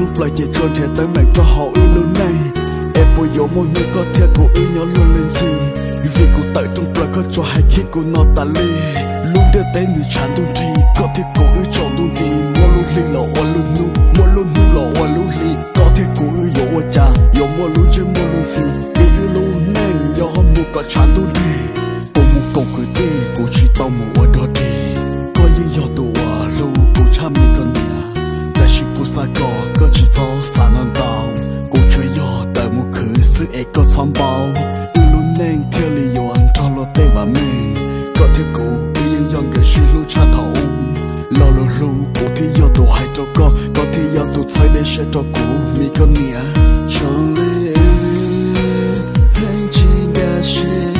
Rooj plaws ces tsuas nrhiav teeb meem rau hauv wb lub neej. Es puas yuav muaj hnub koj thiab kuv wb nyob luag li ntxhi? Vim kuv tawm rooj plaws koj tsuas hais khib kuv no tas li. Lub ntiaj teb nws tshav ntuj nrig, koj thiab kuv wb tsaus ntuj nti. Muaj lub hli los ua lub hnub, muaj lub hnub los ua lub hli. Koj thiab kuv wb yuav ua cas yuav muaj lub ntsej muag luag ntxhi? Vim wb lub neej nyob mus kom tshav ntuj nrig. Kuv mus koom kwv tij, kuv tsis tau mus ua dog dig. Koj yeej yog tus uas hlub kuv tshaj me koj niam. Tab sis kuv xav kom koj tsis txhob xav ntau ntau. Kuv tsuas yog tawm mus khwv xwb es koj txhob npau. Wb lub neej thiaj li yuav nrog luag tej vam meej. Koj thiab kuv wb yeej yog nkawd sib hlub tshaj thaum ub. Lo lus hlub kuv thiaj yog tus hais rau koj, koj thiaj yog tus txhawb dej siab rau kuv me koj niam. Tsoom li wb pheej tsis nkag siab,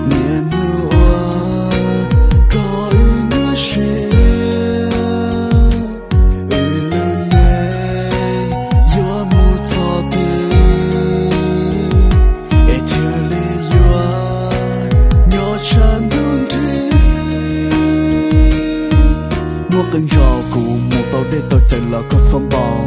niaj hnub ua kom wb nyuaj siab. Wb lub neej yuav mus txog twg es thiaj li yuav nyob tshav ntuj nrig? Muaj qee zaus kuv mus tau dej tau cawv los koj txhob npau.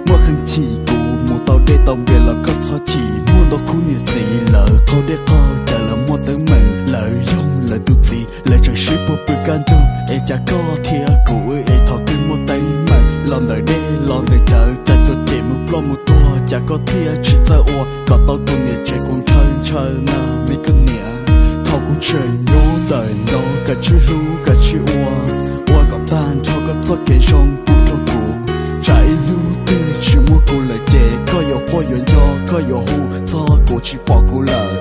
Muaj qee chim kuv mus tau dej tau npias los koj txhob chim. Muaj ntau khub niam txiv lawv qaug dej qaug cawv, lawv muaj teeb meem, lawv yoog lawv tus txiv, lawv tseem sib puag pw kaj ntug. Es cas koj thiab kuv wb es thaum twg muaj teeb meem los ntawm dej los ntawm cawv, cas cov cem mus ploj mus tuag, cas koj thiaj tsis txawj ua kom tau tus niam tsev kuv ntshaw ntshaw na me koj niam. Thaum kuv tseem nyob ntawm no kav tsij hlub kav tsij ua, ua kom tag nrho koj txoj kev zoo pub rau kuv. Tsam ib hnub twg tsis muaj kuv lawm ces koj yuav quaj yuav nco, koj yuav hu txog kuv tsis pom kuv lawm.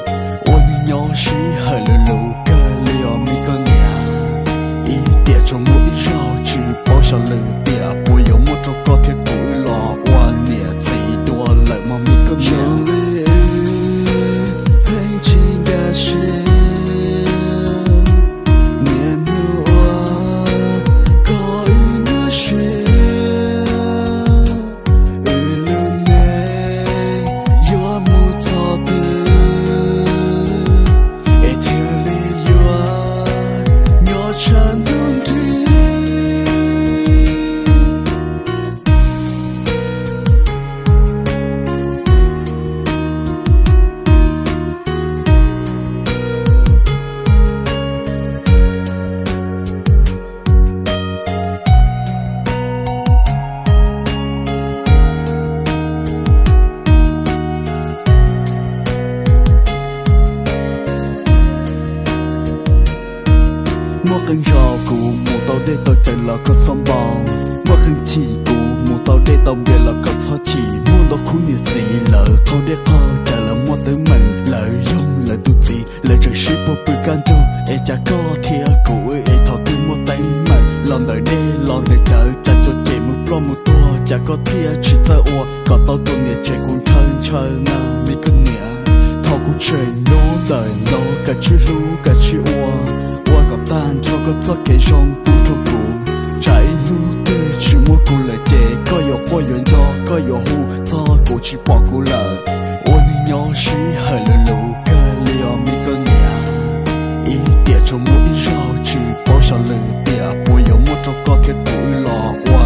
Ua neeg nyob sib hawm lwm lub kawg li os me koj niam. Ib tiam tsuas muaj ib zaug tsis paub xyov lwm tiam puas yuav muaj rau koj thiab kuv wb los ua niam txiv dua lawm mog me koj niam. Tsoom li wb pheej tsis nkag siab, niaj hnub ua kom wb nyuaj siab. Wb lub neej yuav mus txog twg es thiaj li yuav nyob tshav ntuj nrig? Muaj qee zaus kuv mus tau dej tau cawv los koj txhob npau. Muaj qee chim kuv mus tau dej tau npias los koj txhob chim. Muaj ntau khub niam txiv lawv qaug dej qaug cawv, lawv muaj teeb meem, lawv yoog lawv tus txiv, lawv tseem sib puag pw kaj ntug. Es cas koj thiab kuv wb es thaum twg muaj teeb meem los ntawm dej los ntawm cawv, cas cov cem mus ploj mus tuag, cas koj thiaj tsis txawj ua kom tau tus niam tsev kuv ntshaw ntshaw na me koj niam. Thaum kuv tseem nyob ntawm no kav tsij hlub kav tsij ua, ua kom tag nrho koj txoj kev zoo pub rau kuv. Tsam ib hnub twg tsis muaj kuv lawm ces koj yuav quaj yuav nco, koj yuav hu txog kuv tsis pom kuv lawm. Ua neeg nyob sib hawm lwm lub kawg li os me koj niam. Ib tiam tsuas muaj ib zaug tsis paub xyov lwm tiam puas yuav muaj rau koj thiab kuv wb los ua